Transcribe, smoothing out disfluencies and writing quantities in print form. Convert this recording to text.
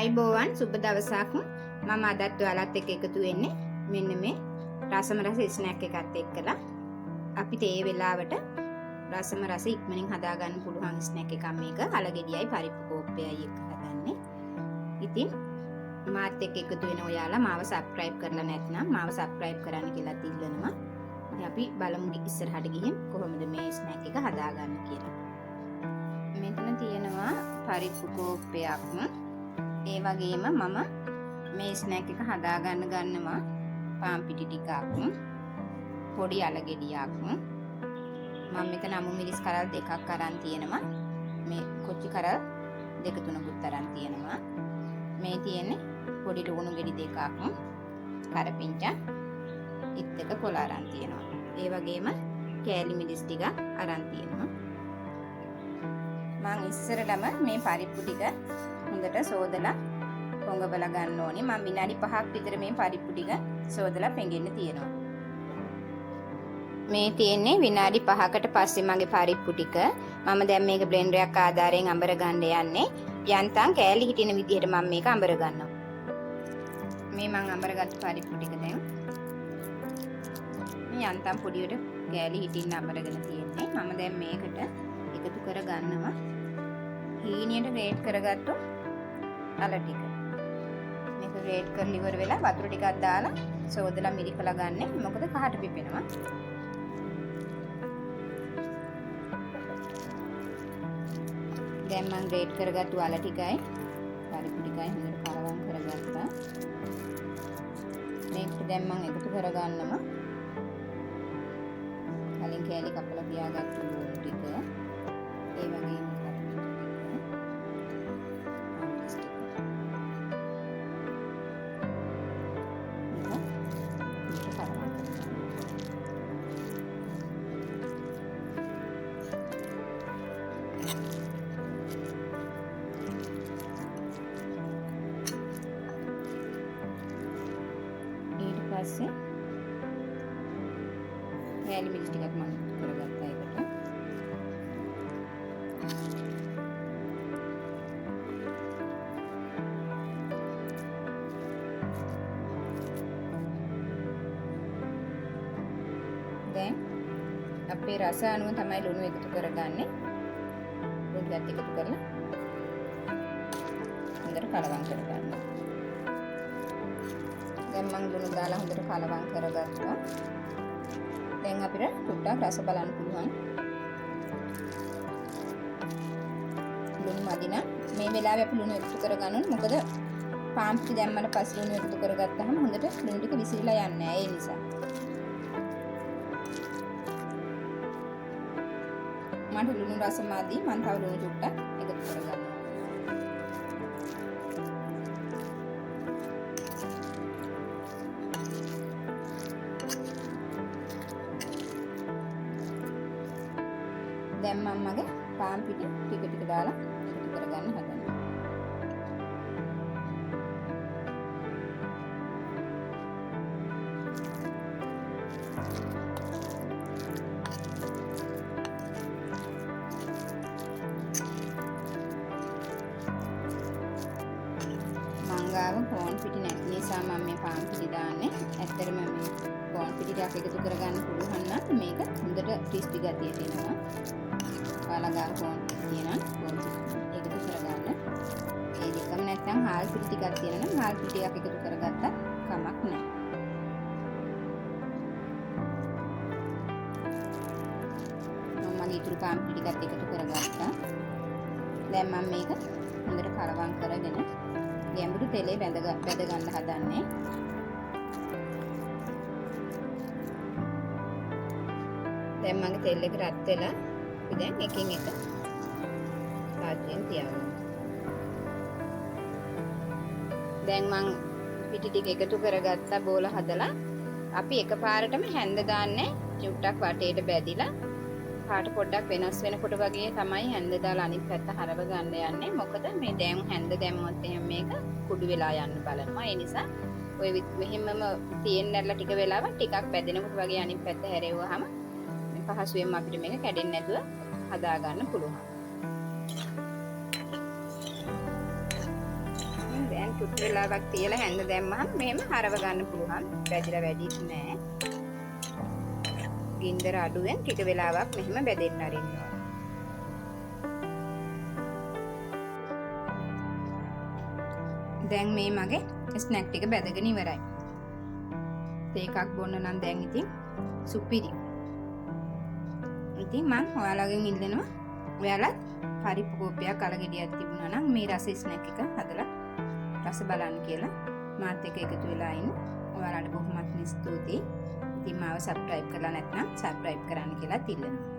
ආයුබෝවන් සුබ දවසක්. මම අදත් ඔයාලත් එක්ක එකතු වෙන්නේ මෙන්න මේ රසම රස ස්නැක් එකත් එක්කලා. අපි තේ වෙලාවට රසම රස ඉක්මනින් හදාගන්න පුළුවන් ස්නැක් එකක් මේක. අලගෙඩියයි පරිප්පු කෝප්පයයි එක්ක හදන්නේ. ඉතින් මාත් එක්ක එකතු වෙන ඔයාලා මාව සබ්ස්ක්‍රයිබ් කරලා නැත්නම් මාව සබ්ස්ක්‍රයිබ් කරන්න කියලාත් ඉල්ලනවා. ඉතින් අපි බලමු ඉස්සරහට ගිහින් කොහොමද මේ ස්නැක් එක හදාගන්න කියලා. මෙතන තියෙනවා පරිප්පු කෝප්පයක්. ඒ වගේම මම මේ ස්නැක් එක හදාගන්න ගන්නවා පාන් පිටි ටිකක්, පොඩි අල ගෙඩියක්. මම මෙතන අමු මිරිස් කරල් දෙකක් අරන් තියෙනවා. මේ කොච්චි කරල් දෙක තුනකුත් අරන් තියෙනවා. මේ තියෙන්නේ පොඩි ලුණු ගෙඩි දෙකක්, කරපිංචා ඉත්තක පොළ අරන් තියෙනවා. ඒ වගේම කෑලි මිරිස් ටිකක් අරන් තියෙනවා. මං ඉස්සරලම මේ පරිප්පු ටික හොඳට සෝදලා පොඟවලා ගන්න ඕනේ. මං විනාඩි 5ක් විතර මේ පරිප්පු ටික සෝදලා පෙඟෙන්න තියෙනවා. මේ තියෙන්නේ විනාඩි 5කට පස්සේ මගේ පරිප්පු ටික. මම දැන් මේක බ්ලෙන්ඩර් එකක් ආධාරයෙන් අඹර ගන්න යන්නේ. යන්තම් කෑලි හිටින විදිහට මම මේක අඹර ගන්නවා. මේ මං අඹරගත්තු පරිප්පු ටික දැන් මේ යන්තම් පොඩියට කෑලි හිටින්න අඹරගෙන තියෙන්නේ. මම දැන් මේකට එකතු කර ගන්නවා හීනියට ග්‍රේට් කරගත්තු අල ටික. මේක ග්‍රේට් කරලා ඉවර වෙලා වතුර ටිකක් දාලා සෝදලා මිරිකලා ගන්න. මොකද කහට පිපෙනවා. දැන් මං ග්‍රේට් කරගත්තු අල ටිකයි පරිප්පු ටිකයි හොඳට කලවම් කරගත්තා. මේකට දැන් මං එකතු කරගන්නවා කලින් කෑලි කපලා තියාගත්තු ලුණු ටික. ඒ වගේම ඊට පස්සේ කෑලි මිරිස් ටිකක් මම එකතු කරගත්තා ඒකට. දැන් අපේ රස අනුව තමයි ලුණු එකතු කරගන්නේ. ලුණු ටිකත් එකතු කරලා හොඳට කලවම් කරගන්න. දැන් මං ලුණු දාලා හොඳට කලවම් කරගත්තා. දැන් අපිට චුට්ටක් රස බලන්න පුළුවන්. ලුණු මදි නම් මේ වෙලාවේ අපි ලුණු එකතු කරගන්න ඕනේ. මොකද පාන් පිටි දැම්මට පස්සේ ලුණු එකතු කරගත්තාම හොඳට ලුණු ටික විසිරලා යන්නේ නැහැ. ඒ නිසා මට ලුණු රස මදි. මං තව ලුණු චුට්ටක් එකතු කරගන්නවා. දැන් මම මගේ පාන් පිටි ටික ටික දාලා එකතු කරගන්න හදනවා. මං ගාව කෝන් පිටි නැති නිසා මම මේ පාන් පිටි දාන්නේ. ඇත්තටම මේ කෝන් පිටි ටිකක් එකතු කරගන්න පුළුවන් නම් මේක හොඳට ක්‍රිස්පි ගතියට එනවා. ඔයාලා ගාව කෝන් පිටි තියෙනවා කෝන් පිටි එකතු කරගන්න. ඒ දෙකම නැත්නම් හාල් පිටි ටිකක් තියෙනවා නම් හාල් පිටි ටිකක් එකතු කරගත්තත් කමක් නැහැ. මම මගේ ඉතුරු පාන් පිටි ටිකත් එකතු කරගත්තා. දැන් මම මේක හොඳට කලවම් කරගෙන ගැඹුරු තෙලේ බැද ගන්න හදන්නේ. දැන් මගේ තෙල් එක රත් වෙලා අපි දැන් එකින් එක තාච්චියෙන් තියාගමු. දැන් මං පිටි ටික එකතු කරගත්තා බෝල හදලා. අපි එකපාරටම හැන්ද දාන්නේ චුට්ටක් වටේට බැදිලා පාට පොඩ්ඩක් වෙනස් වෙනකොට වගේ තමයි හැන්ද දාලා අනිත් පැත්ත හරව ගන්න යන්නේ. මොකද මේ දැන් හැන්ද දැම්මොත් එහෙනම් මේක කුඩු වෙලා යන්න බලනවා. ඒ නිසා ඔය මෙහෙමම තියෙන්න ඇරලා ටික වෙලාවක් ටිකක් බැදෙනකොට වගේ අනිත් පැත්ත හැරෙව්වහම මේ පහසුවෙන්ම අපිට මේක කැඩෙන්නේ නැතුව හදා ගන්න පුළුවන්. චුට්ටි වෙලාවක් තියලා හැන්ද දැම්මහම මෙහෙම හරව ගන්න පුළුවන්. බැදිලා වැඩිත් නෑ. ගින්දර අඩුවෙන් ටික වෙලාවක් මෙහෙම බැදෙන්න අරින්න ඕන. දැන් මේ මගේ ස්නැක් ටික බැදගෙන ඉවරයි. තේ එකක් බොන්න නම් දැන් ඉතින් සුපිරි. ඉතින් මං ඔයාලගෙන් ඉල්ලනවා ඔයාලත් පරිප්පු කෝප්පයක් අලගෙඩියක් තිබුණා නම් මේ රස ස්නැක් එක හදලා රස බලන්න කියලා මාත් එක්ක එකතු වෙලා ඉන්න. ඔයාලට බොහොමත්ම ස්තුතියි. ඉතින් මාව සබ්ස්ක්‍රයිබ් කරලා නැත්නම් සබ්ස්ක්‍රයිබ් කරන්න කියලා ඉල්ලනවා.